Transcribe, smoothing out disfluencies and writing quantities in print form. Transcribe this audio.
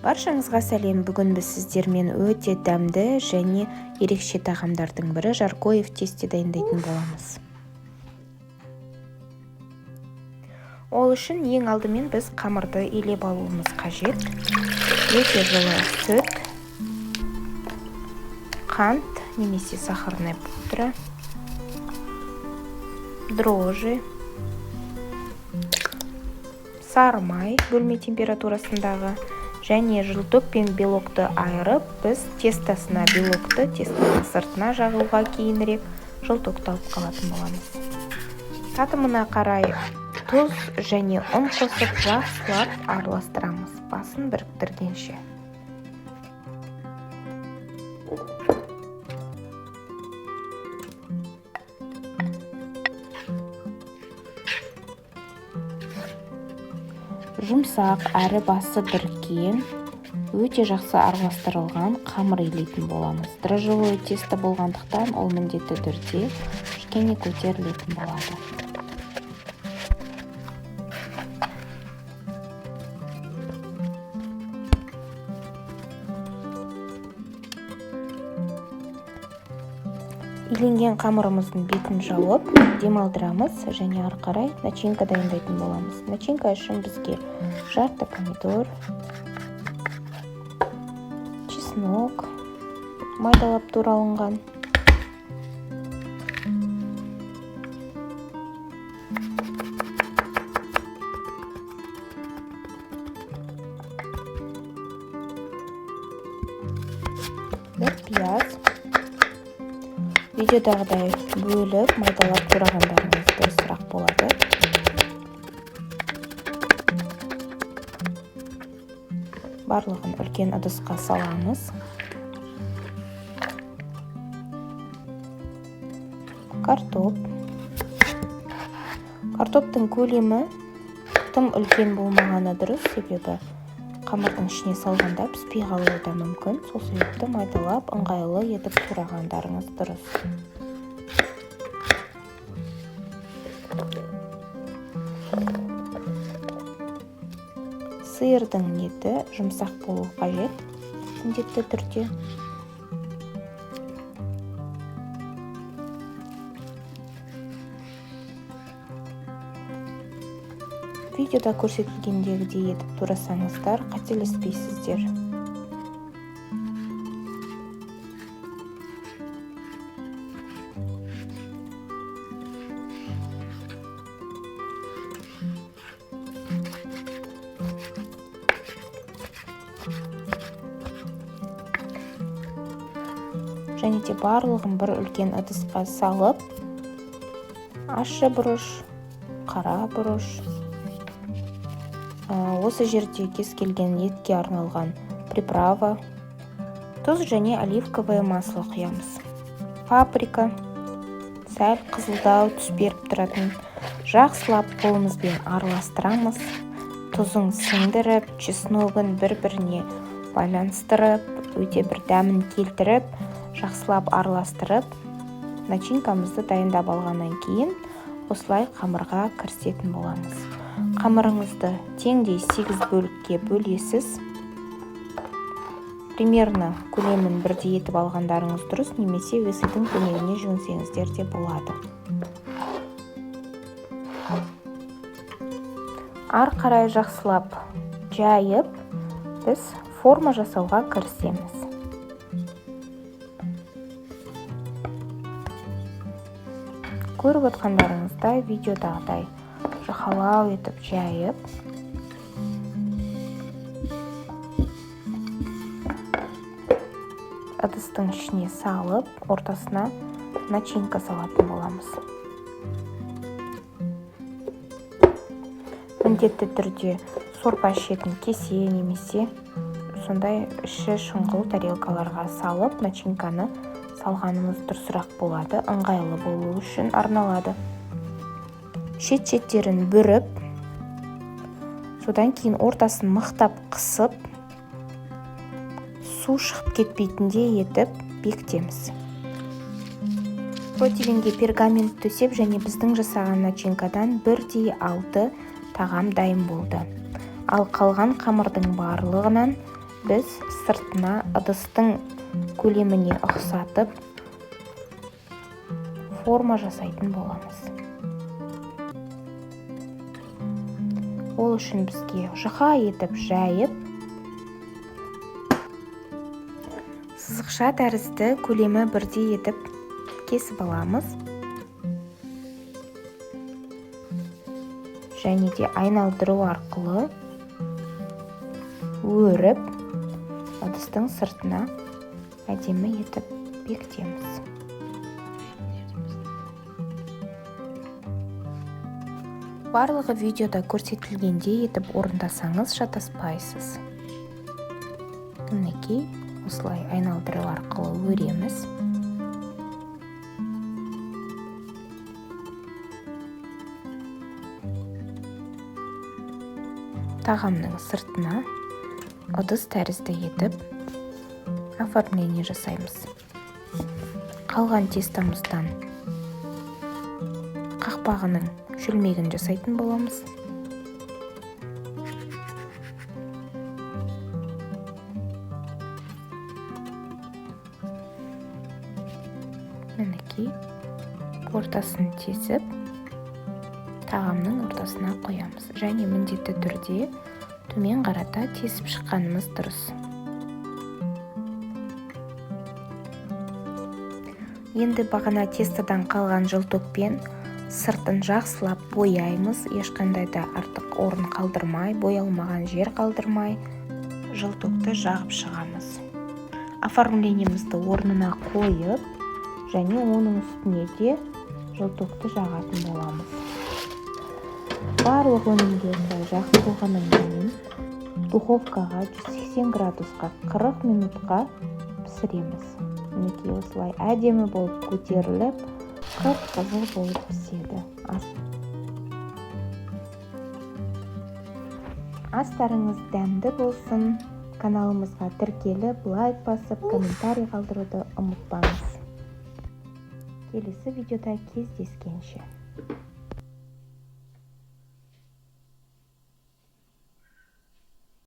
Баршаңызға сәлем! Бүгін біз сіздермен өте дәмді және ерекше тағамдардың бірі жаркое в тесте дайындайтын боламыз. Ол үшін ең алдымен біз қамырды илеп алуымыз қажет. Өте жылы сүт, қант немесе сахарная пудра, дрожжи, сары май бөлме температурасындағы және желток пен белокты айырып, біз тестосына белокты, тестоның сыртына жағуға кейінірек желтокты алып қалатын боламыз. Татымына қарай тұз және ұн қосып жақсылап араластырамыз, басын біріктіргенше. Жұмсақ әрі басы біріккен, өте жақсы араластырылған қамыр илейтін боламыз. Дрожжевое тесто болғандықтан ол міндетті түрде кішкене көтерілетін болады. Иленген қамырымыздың бетін жауып, демалдырамыз және ары қарай начинка дайындайтын боламыз. Начинка үшін бізге жарты помидор, чеснок майдалап туралынған, бір пияз, видеодағыдай бөліп майдалап турағандарыңыз дұрысырақ болады. Барлығын үлкен ыдысқа саламыз. Картоп. Картоптың көлемі тым үлкен болмағаны дұрыс, себебі қамырдың ішіне салғанда піспей қалуы да мүмкін. Сол себепті майдалап, ыңғайлы етіп турағандарыңыз дұрыс. Сиырдың еті жұмсақ болуы қажет, міндетті түрде. Видеода көрсетілгендегідей етіп турасаңыздар, қателеспейсіздер. Және де барлығын бір үлкен ыдысқа салып, ащы бұрыш, қара бұрыш, осы жерде кез келген етке арналған приправа, тұз және оливковое масло құямыз. Паприка, сәл қызылдау түс беріп тұратын, жақсылап қолымызбен араластырамыз. Тұзын сіңдіріп, чесногын бір-біріне байланыстырып, өте бір дәмін келтіріп, жақсылап араластырып, начинкамызды дайындап алғаннан кейін осылай қамырға кірісетін боламыз. Қамырыңызды теңдей 8 бөлікке бөлесіз. Примерно көлемін бірдей етіп алғандарыңыз дұрыс, немесе весыдың көмегіне жүгінсеңіздер де болады. Ары қарай жақсылап жайып, біз форма жасауға кірісеміз. Көріп отқандарыңыздай, видеодағыдай жұқалау етіп жайып, ыдыстың ішіне салып, ортасына начинка салатын боламыз. Міндетті түрде сорпа ішетін кесе немесе сондай іші шұңғыл тарелкаларға салып, начинканы салғанымыз дұрысырақ болады, ыңғайлы болу үшін арналады. Шет-шеттерін бүріп, содан кейін ортасын мықтап қысып, су шығып кетпейтіндей етіп бекітеміз. Противенге пергамент төсеп және біздің жасаған начинкадан бірдей 6 тағам дайын болды. Ал қалған қамырдың барлығынан Біз сыртына ыдыстың көлеміне ұқсатып форма жасайтын боламыз. Ол үшін бізге жұқа етіп жайып, сызықша тәрізді көлемі бірдей етіп кесіп аламыз. Және де айналдыру арқылы өріп, ыдыстың сыртына әдемі етіп бекітеміз. Барлығы видеода көрсетілгендей етіп орындасаңыз шатаспайсыз. Мінекей, осылай айналдыру арқылы өреміз. Тағамның сыртына ыдыс тәрізді етіп оформление жасаймыз. Қалған тестомыздан қақпағының шөлмегін жасайтын боламыз. Мінекей, ортасын тесіп, тағамның ортасына қоямыз. Және міндетті түрде төмен қарата тесіп шыққанымыз дұрыс. Енді бағана тестодан қалған желтокпен сыртын жақсылап бояймыз. Ешқандай да артық орын қалдырмай, боялмаған жер қалдырмай желтокты жағып шығамыз. Оформлениемізді орнына қойып, және оның үстіне де желтокты жағатын боламыз. Барлық өнімді осылай жағып болғаннан кейін духовкаға 180 градусқа 40 минутқа пісіреміз. Мінекей, осылай әдемі болып көтеріліп, қып-қызыл болып піседі. Астарыңыз дәмді болсын. Каналымызға тіркеліп, лайк басып, комментарий қалдыруды ұмытпаңыз. Келесі видеода кездескенше.